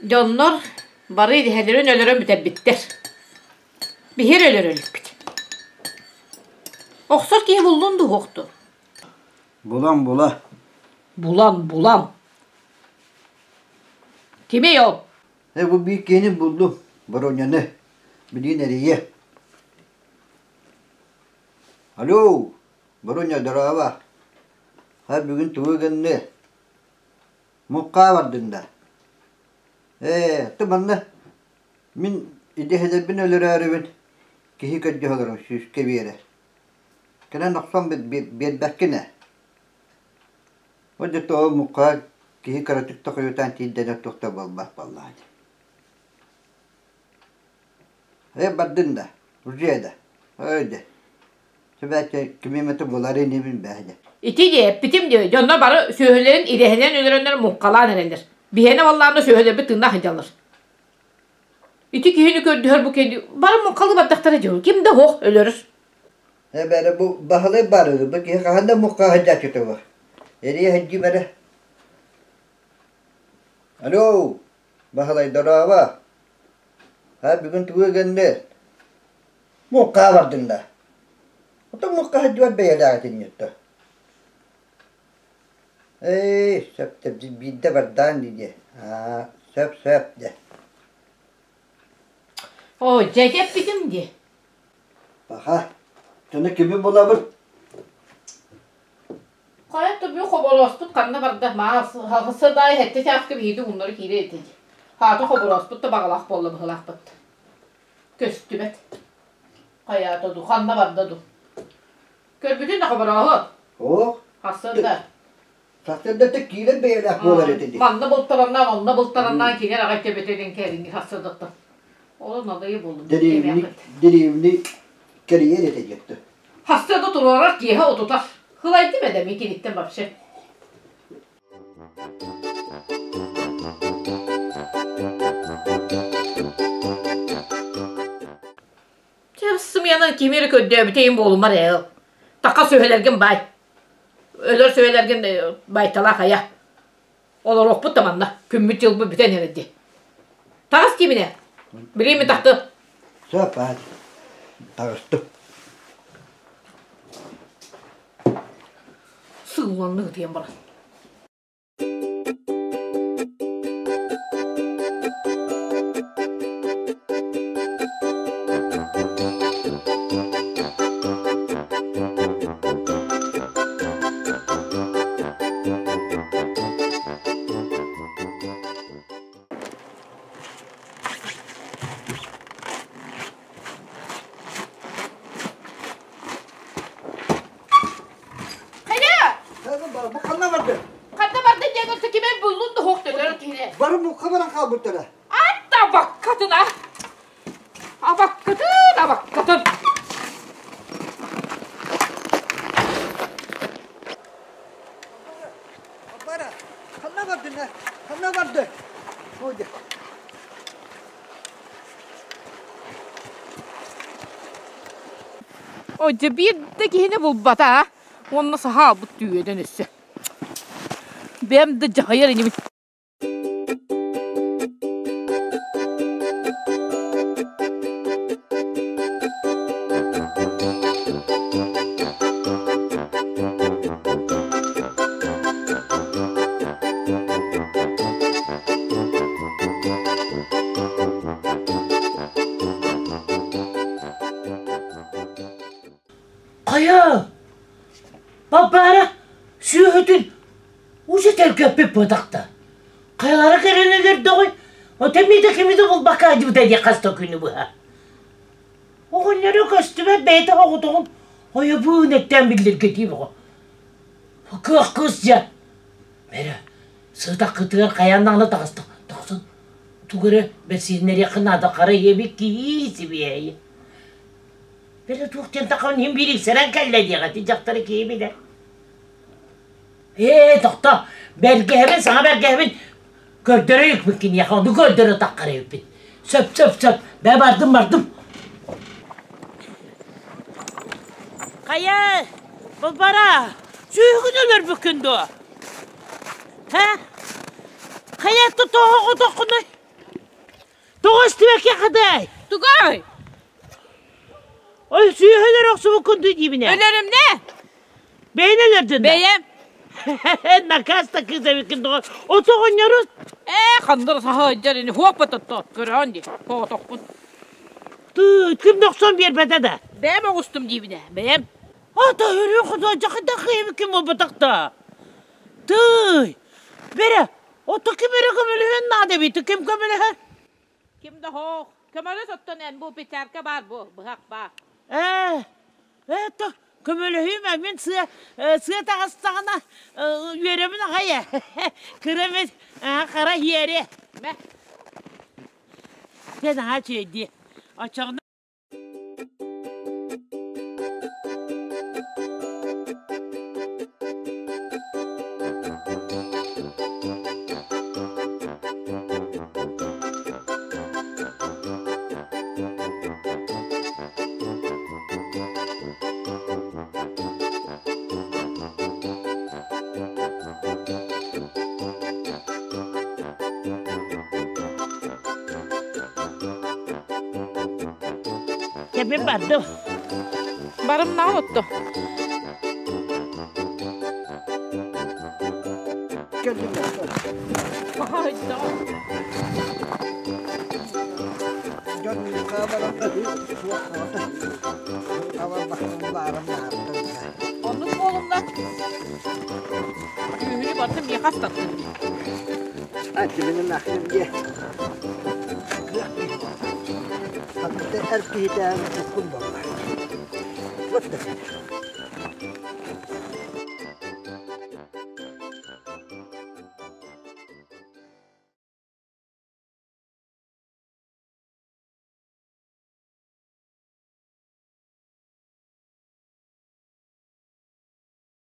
Дьоннор бары идэһэлэрин өлөрөн бүтэрбиттэр. Биһир өлөрө иликпит. Охсор киһи буллун дуу уһуохту? Булан була. Булан булан. Кимий ол? Э бу биир киһини булдум, Боруонньаны. Билигин эрийиэ. Алло, Боруонньа, дорообо. Ха бүгүн тугу гынны? Муккаа бардыҥ да? Ээ, ты манна мин идэһэлэрбин өлөрөөрүбүн киһи көрдөһө олорон сүүскэ биэрэр. Кэлэн охсон биэрбэккин ээ. Ол дьэ тоҕо мукка киһи кыратык да хойутаан тиийдэнэр туох да буолбат буоллаҕа дии. Ээ бардын да, уже да, ой дэ. Сөбөөччү кими эмэтэ булар инибин бээ дэ. Ити дии эппитим дии, дьонно бары сүөһүлэрин идэһинэн өлөрөннөр муҥхалаан эрэллэр. Биһиэнэ буоллаҕына сүөһүлэрбит тыыннаах сылдьаллар. Ити киһини көрдөһөр бу киһи бары муҥхалыы бардахтара дьон, ким да суох өлөрөр. Эбэрэ бу баһылай барыгы, бу киһи хаһан да муҥха сылдьааччыта буо. Эрийэ сылдьыым эрэ. Алло, Баһылай дорообо. А бүгүн тугу гынны? Муҥхаа бардыҥ да? Оттон муҥха сылдьыбат бэйэлээх итинньиттэ. Ээ, сөп биирдэ бардаан дии диэ. Аа, сөп сөп дьэ. Оо, дьэ эппитим дии. Паха, дьону кими булабын? Хайа түбү хоборооспут ханна барда? Маас садаай хэттэ чааска биһиги ууннары киирэ этэ дии. Хаата хоборооспут да баҕалаах буолла быһылаахпыт. Көстүбэт. Хайаата ду, ханна барда ду? Көрбүтүн да хоборооһу. Ох. Хасырда. Сарсыардата киирэн бэйэлээх буолар этэ дии. Манна бултараннаан, онно бултараннаан кинер аҕай төбөтүнэн кэлиҥҥи сарсыардаттан. Ол надайы буоллум. Дэриэбини, дэриэбини кэрийэр этэ диэттэ. Сарсыарда туруорар, киэһэ утутар. Хылайдым эдэ киниттэн вообще. Чэ, сымыйанан кими эрэ көрдөөбүтэ буолумар ээ. Така сүһэлэргин баай. Өлөр сүһэлэргин байталаах айа. Олоруохпут да манна. Күммүт дьылбыт бүтэн эрэр дии. Таҕыс киминэ? Билиими тахты. Сөп, аат. Таҕыстым. Сыылланны ытыйан баран. Хайа! Бу ханна барды? Ханна барды диэн өссө кимэ буллун да суох төлөр киһи. Бары мукка баран хаалбыттара. Атта абаккатын а! Абаккатын, абаккатын! Бара, ханна бардын а? Ханна барды? Ой, Ой, биир да киһини булбата а? Уонна саһаабыт түүйэтэн өссө. Бэйэм да дьаһайар инибин. Хайа, Балбаара сүөһүтүн уже тэлгэппит буотахта. Хайалара кэлэн өлөрдөҕүй? Оттон эмиэ да кими да булбакка сылдьыбыта дии хас да күнү быһа. Оҕонньоро көстүбэт бэйэтэ оҕотоҕун ойобуун эттээн биллиргэтии бөҕө. Кыах кыыс дьэ. Бэрэ, сытаххытыгар хайаан даҕаны таҕыста тахсан тугу эрэ бэрсиһиннэриэххэ наада хара ийэбит киһи сибиэһэйи. Бэрэ туох диэн таххан иһин биир иксэрэн кэллэ диэҕэ ити дьахтары киһи билэр. Ээ, тохто, бэргэһэбин, саҥа бэргэһэбин көрдөрө иликпин киниэхэ, ону көрдөрө таххар эбиппин. Сөп, сөп, сөп, бээ бардым, бардым. Хайа, Балбара, Сүөһүгүн өлөрбүккүн дуо? Һэ? Хайа тоҕо Тоҕо истибэккэ хадай? Тугай? Ой, сүөһү өлөр охсубуккун дуу диибин ээ. Өлөрүмнэ! Бэйэн өлөрдүн да? Бэйэм. Накаас да кыыс эбиккин тоҕо. От оҕонньору Ээ, ханнар саһыйдьар ини хуоппа тотто көрөөн дии, соҕотохпун. Тыыт, ким да охсон биэрбэтэ да. Бэйэм оҕустум диибин ээ, бэйэм. Ата өрүү хотуодьа хайдах эбиккин буолбатах да. Тыый, бэрэ, ото ким эрэ көмөлөһүөн наада эбит, ким көмөлөһөр? Ким да хоох, көмөлөс оттон эн бу печарка баар бу, быһах баар. Ээ, ээ, то көмөлөһүүм ээ, мин сыа, сыа таҕыстаҕына үөрэбин аҕай ээ. Кыра мин хара иэри. Мэ. Дьэ наһаа үчүгэйдии. Оччоҕуна Кэбин бардым. Барымнаҕын отто. Кэллим Дьон Оннук буолумна. Күүһүнү барытын миэхэ астаттын дии. Аттибинин ахтым дии. Эр киһитээҕин туккун буолла. Вот.